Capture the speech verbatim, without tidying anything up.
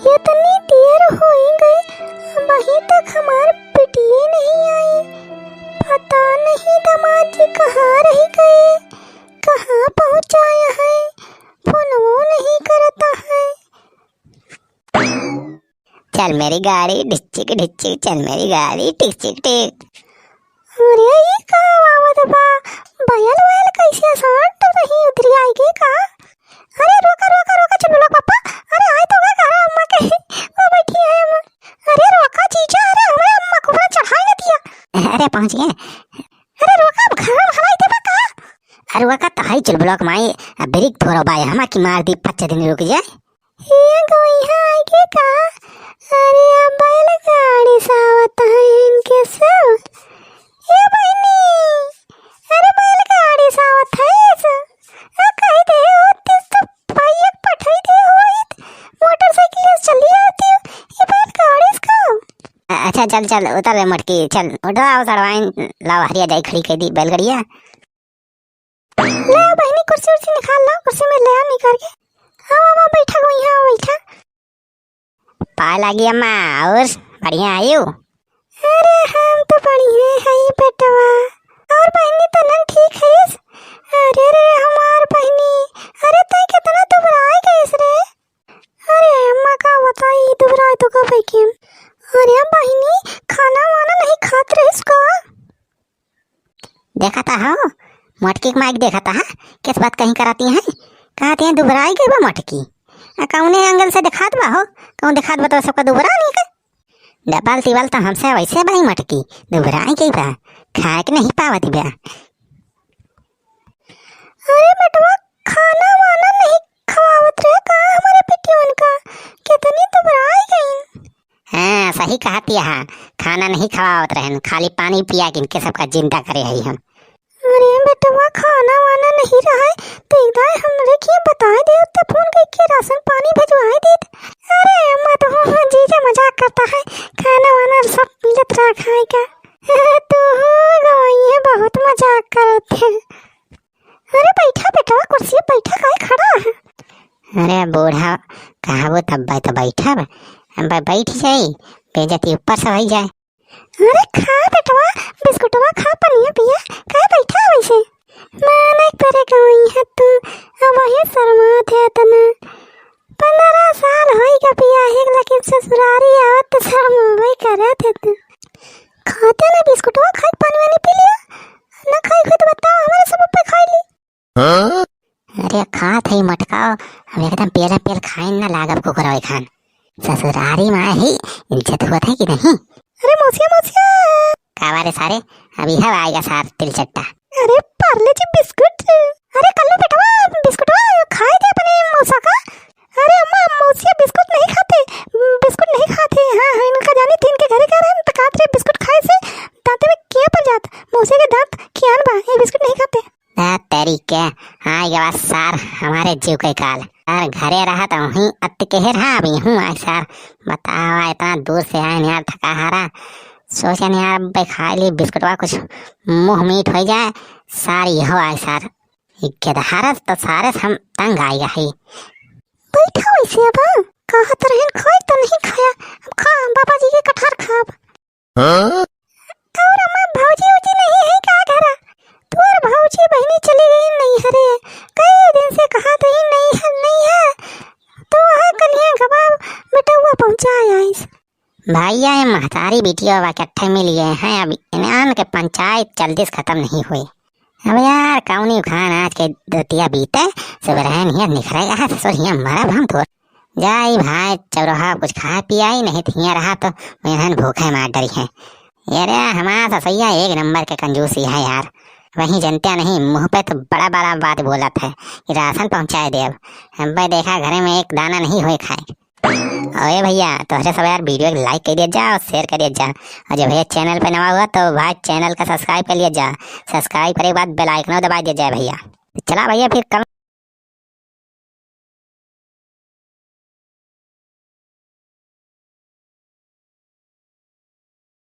कितनी देर होइ गई, अबहीं तक हमार बिटिये नहीं आई। पता नहीं दामाद जी कहाँ रहि गए, कहाँ पहुँचाया है, फोनवो नहीं करता है। चल मेरी गाड़ी ढिच्चिक ढिच्चिक, चल मेरी गाड़ी टिक चिक टिक। अरे, ई का आवाज बा? बैल वैल कैसे शांत रही, उधरी आइगे का? अरे, रोका, रोका, रोका, चुलबुलवा क पप्पा। अरे, आइ तो गए घरा अम्मा के। वो बैठी है अम्मा। अरे, रोका जीजा, अरे, हमरे अम्मा को पूरा चढ़ाई न दिया। अरे, पहुँच गए। अरे, रोका, अब घरा में हलाई देबा का? अरे, रोका, तहाई चुलबुलवा क माई, अब ब्रेक थोड़ा बाय, हमा की मार दी, पच्चे दिन रुक जाए। ये गो यहाँ आइगे का? अरे, अब बैलगाड़ी से आवत है इनके सब। ए बहिनी, अरे, बैलगाड़ी से आवत है इस। आ, कहि दे होतिस तो भाई एक पठई दे होइत, मोटरसाइकिल से चली आती। ये बैलगाड़ी से का? अच्छा, चल, चल, उतर रे मटकी, चल, उठा, आओ, सड़वाइन, लाओ, हरिया जाई, खड़ी कइ दी बैलगाड़िया। ले बहिनी, कुर्सी उर्सी निकाल ला, कुर्सी में ले आ निकाल के। आवा, आवा, बैठा, वहीं आवा, बैठा। पाय लागी अम्मा, और बढ़िया आयु? अरे, हम तो बढ़िया हई बेटवा। और बहिनी, तनन ठीक हईस? अरे रे, हमार बहिनी, अरे, तै कितना दुबराय गईस रे। अरे, अम्मा का बताई, दुबराय तो गबे किन। अरे बहिनी, खाना वाना नहीं खात रहिस का? देखत हो, मोटकी के माई के देखत हो, किस बात कहीं कराती हैं? कहती हैं, "दुबराई गई बा मोटकी।" आ, कौने angle से देखात बा हो? कहूँ देखात बा तो सबका दुबरा नहीं के? डबल तिबल तो हमसे वैसे बाई मोटकी, दुबराई गई बा, खाए के नहीं पावत बा। अरे बेटवा, खाना वाना नहीं खवावत रहे का हमारे बेटियन का? कितनी दुबराई गई। हाँ, सही कहत हया, खाना नहीं खवावत रहेन, खाली पानी पिया के इनके सबका जिंदा करे हई हम। अरे बेटवा, खाना वाना नहीं रहे, तो एक दाई हमरे के बताए देत, तो फोन करके राशन पानी भेजवाए देत। अरे अम्मा, तो हो, हो, जीजा मजाक करता है, खाना वाना सब मिलत रहा खाए का। तू हो गवाई है, बहुत मजाक करत है। अरे बैठा बेटवा, कुर्सी पे बैठा, काहे खड़ा है? अरे बूढ़ा, कहबो तब तो बैठब, अब बैठ जाई, बेइज्जती ऊपर से होई जाए। अरे खा बेटवा, बिस्कुटवा खा, पनिया पिया, काहे बैठा है वैसे? माना करे गई है तू, अब वही शर्मात है तना। पन्द्रह साल होई गए पिया है, लेकिन ससुरारी आवत तो शर्मावे करत है तू। खाते ना बिस्कुटवा, खाई पानी वानी पी लिया, ना खाई खुद बताओ, हमारे सब पे खाई ली। हाँ? अरे खात है मटकाओ, अब एकदम पेला पेल खाइन ना लागब कुकुरवे खान। ससुरारी में ही इज्जत होत है कि नहीं? अरे मौसिया, मौसिया। का बारे सारे, अभी हव आएगा सार तिलचट्टा। अरे पार्ले जी बिस्कुट। अरे कल्लू बेटवा, बिस्कुटवा खाए थे अपने मौसा का। अरे अम्मा, मौसिया बिस्कुट नहीं खाते, बिस्कुट नहीं खाते। हाँ, हाँ, इनका जानी थी, इनके घरे गए रहे, तो कहत रहे बिस्कुट खाए से दांते में किया पड़ जात। मौसिया के दांत कियान बा, ये बिस्कुट नहीं खाते। आ, तेरी के, हाँ, ये बात सार हमारे जीव के काल। सार घरे रहा तो वहीं अत्त के रहा, अभी हूँ आए सार। बतावा, इतना दूर से आए यार, थका हारा। सोचे नहीं यार, अब खाए ली बिस्कुटवा, कुछ मुंह मीठ हो जाए। सार यहो आए सार। ई गेदहारस तो सारे से हम तंग आए गए। बैठा वैसे अब, कहत रहन खाए तो नहीं खाया, अब खा, बाबा जी के कटहर खाब। हाँ? और अम्मा, भौजी उजी नहीं है का घरा? तोर भौजी बहिनी चली गई नैहरे, कई दिन से कहत रही नैहर, नैहर, तो वहाँ कलिया कबाब बेटौआ पहुँचाए आइस। भैया, ये महतारी बिटिया बा इकट्ठे मिल गए हैं, अब इनान के पंचायत जल्दी से खत्म नहीं हुई। अब यार, कौनी खान आज के दतिया बीते, सुबह रहन हिया निखरे रहा, ससुर हिया मरब हम तो। जाई भाई, चौराहा कुछ खाए पियाई, नहीं तो हिया रहा तो मेहन भूखे मार डरी है। ये रे, हमार ससुइया एक नंबर के कंजूसी है यार। वहीं जनत्या नहीं, मुंह पे तो बड़ा बड़ा बात बोलत है कि राशन पहुंचाए देब। अब देखा, घरे में एक दाना नहीं होए खाए। अरे भैया, तोहरे सब यार video के like कर दिया जा और share कर दिया जा। और जो भैया channel पे नवा हुआ तो भाई channel का subscribe कर लिया जा। Subscribe करे के बाद bell icon दबा दिया जाए भैया। चला भैया, फिर कल